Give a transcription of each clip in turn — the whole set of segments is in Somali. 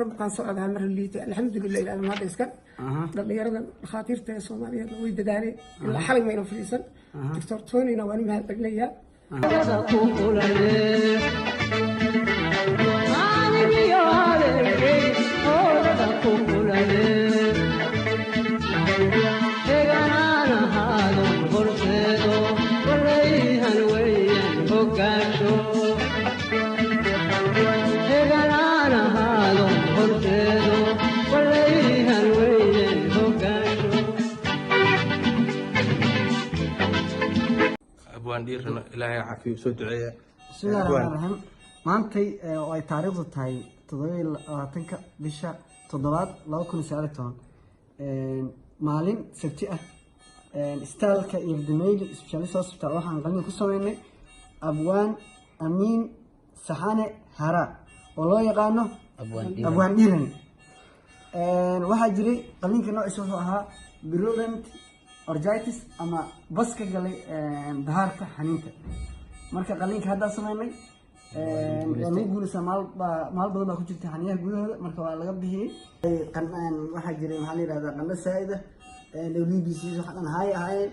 Bukaan socdaa mar liitay, alxamdulilah, ilaa mahadda iska dhalinyarada dhakhaatiirta ee Soomaaliyeed way dadaaleen, ilaa xalay mayna fadhiisan. Doctor Tonyna waan u mahad celinayaa. Abwaan Dhiirano, Ilaahay caafiyo, soo duceeya. Bismillahi raxmaan raxiim. Maantay oo ay taariikhdu tahay 27-ka bisha toddobaad 2019, maalin Sabti ah, istaalka Yardimeyli Specialist Hospital waxaan qalin ku sameynay Abwaan Amiin Saxane Hara oo loo yaqaano Abwaan Dhiiran. Waxaa jiray qalinka noociisa wuxuu ahaa purulent orchitis ama bas ka galay dahaarka xaniinta. Marka qalinka haddaa sameynay waa lagu guuleysaa. Maal baa maal badan baa ku jirta xaniyaha gudahooda, marka waa laga bixiyey. Waxaa jiray, maxaa la yihahdaa, qandho saa'id ah, WBC waxa dhan haay ahaayeen,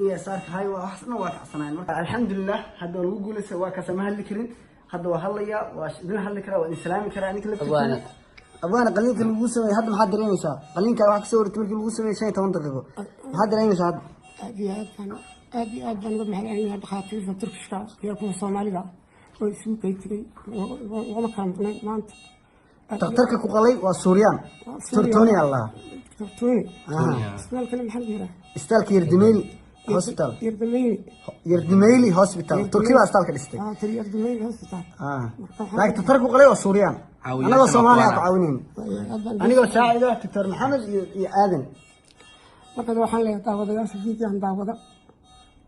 ESR ka haay, waa wax dhan waa kacsanaayeen. Marka alxamdulilah hadda waa lagu guuleystay. Waa kaasa, ma hadli karin, hadda waa hadlayaa, waa idin hadli karaa, waa idin salaami karaa ninka laftirkiina. Abwaane, qalinka lagu sameeyey hadda maxaad dareemaysaa? Qalinka waxaa kasoo waratay markii lagu sameeyey 15 daqiiqo, maxaad dareemaysaa hadda? Aad iyo aad baan, aad iyo aad baan uga mahad celinayaa dhakhaatiirta Turkishka iyo kuwa Soomaalida oo isugu kaytigay, looma kala maqnayn maanta. Daktarka ku qalay waa Suuriyaan, Doctor Tony allah. Doctor Tony. Isbitaalkana maxaa la yidhaha? Istaalka Yerdimeyli Hospital. Yardameyli. Yerdimeyli Hospital, Turki baa istaalka dhistay. Tiri Yardameyli Hospital. Laakiin daktarka ku qalay waa Suuriyaan, anagoo Soomaaliya ku caawinayn, anigoo saacida Doctor Maxamed iyo Aadan. Marka waxaan leeyahay daawadayaasha fiidiyan daawada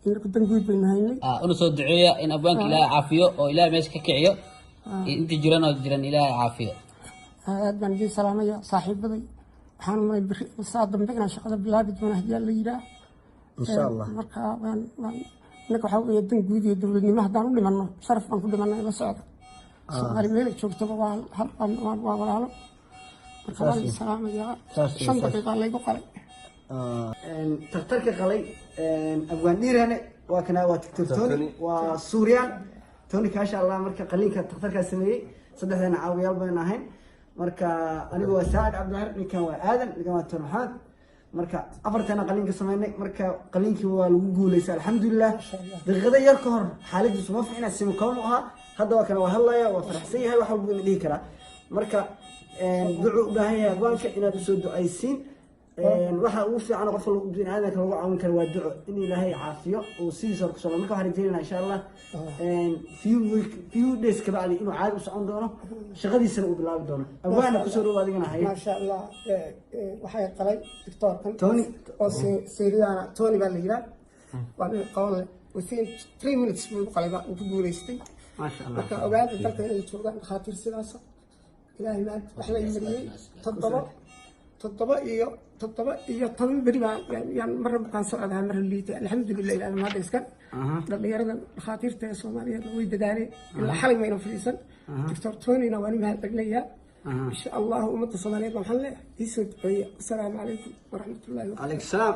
inaku dan guud baynu haynay. Una soo duceeya in abwaanka Ilaahay caafiyo oo Ilaahay meesha ka kiciyo, intii jiran oo jiran Ilaahay caafiyo. Aad baan idiin salaamaya saaxiibaday. Waxaan maray beri saa dambe inaan shaqada bilaabi doono haddii Alla yidhaah. Insha Allah. Marka waan innaka waxaa weeye dan guud iyo dowladnimo haddaan u dhimanno sharaf baan ku dhimanna. Ila socda, Soomaali meel ay joogtaba waa walaalo. Marka waan idin salaamayaa. 5 daqiiqaa laygu qalay. Daktarka qalay Abwaan Dhiirane waa kana, waa Doctor Tony, waa Suuriyaan Tony kaasha Allah. Marka qaliinka daktarkaa sameeyey, saddexdeena caawiyaal baynu ahayn. Marka anigu waa Saacid Cabdilahir, ninkan waa Aadan, ninkan waa Doctor Maxamed. Marka afarteena qaliinka sameynay. Marka qaliinkii waa lagu guuleystay, alxamdulilah. Daqiiqada yar ka hor xaaladiisu ma fiicna, semi-coma ahaa. Hadda waa kana, waa hadlaya, waa faraxsan yahay, wax walba ina dhihi karaa. Marka ducuu u baahan yahay abwaanka inaad usoo ducaysiin. Waxa ugu fiican qofka bini aadamka lagu caawin karo waa duco, in Ilaahay caafiyo oo sidiisa hore kusoo. Marka waxaan rajeynayna insha Allah few week, few days kabacdi inuu caadi u socon doono, shaqadiisana uu bilaabi doono. Abwaana, kusoo dhow adigana haye. Maasha Allah. Waxay qalay doctorkan Tony. oo Syriana, Tony baa la yidhaah, waa nin qaban leh. Within 3 minutes buu igu qalay, baa uu ku guuleystay. Maasha Allah. Marka ogaada dalka inay joogaan dhakhaatiir sidaasa. Ilaahay maanta wax la mariyey 7 iyo 17 beri baan yaan marra bukaan socdaa marra liitay, alxamdulilah, ilaa mahadda iska dhalinyarada dhakhaatiirta ee Soomaaliyeed way dadaaleen, ilaa xalay mayna fadhiisan. Doctor Tonyna waan u mahad celinayaa. Insha Allahu ummadda Soomaaliyeed waxaan leeyahay iisoo duceeya. Asalaamu calaykum waraxmatullahi wabarakatu. Calaykum salaam.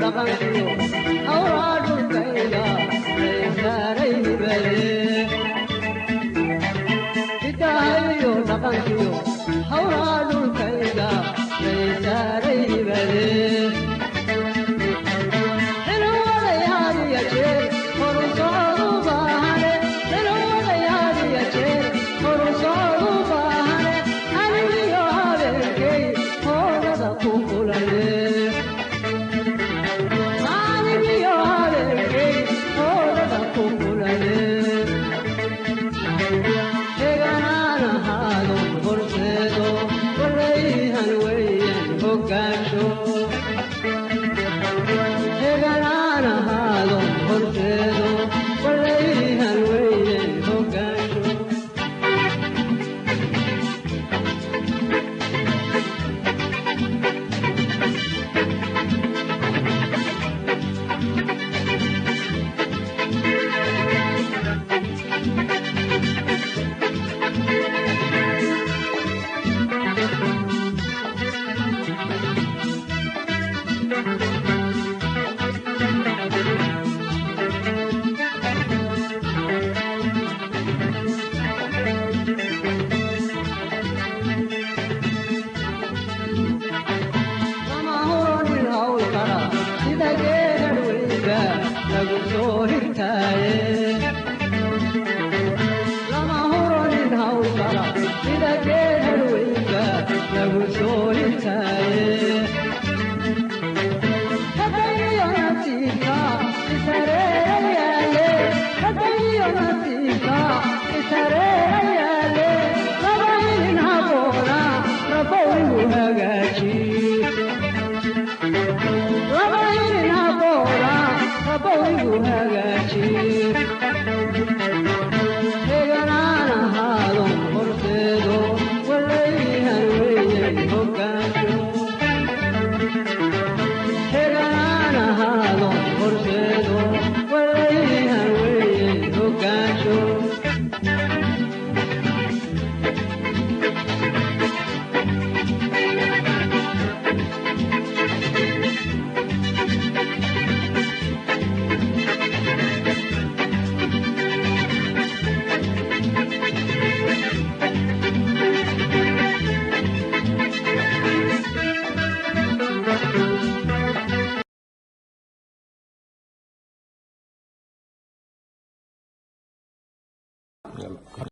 Dhaqankiyo hawlaa dhulkayga laysaaray hibade. Hidahayo dhaqankiyo hawlaa dhulkayga laysaaray hibade. Xilwaday had iyo jeer horu socod u baahane, xilwaday had iyo jeer horu socod u baahane, anigiyo habeenkay hoolada ku kulane, anigiyo habeenkay hoolada ku kulane. Heganaan ahaado horseedo walayhan weyan hogaansho, heganaan ahaado horseedo walayhan weyan hogaansho. Lama huronin hawl kara sida geedar weynba lagu soo hirtaaye. Lama huronin hawl kara sida geedar weynba lagu soo hirtaaye. Hadayo nasiibka isareera yaale, hadayo nasiibka isareera yaale, laba inin haboona rabow igu hagaaji, laba inin haboona rabow igu hagaaji.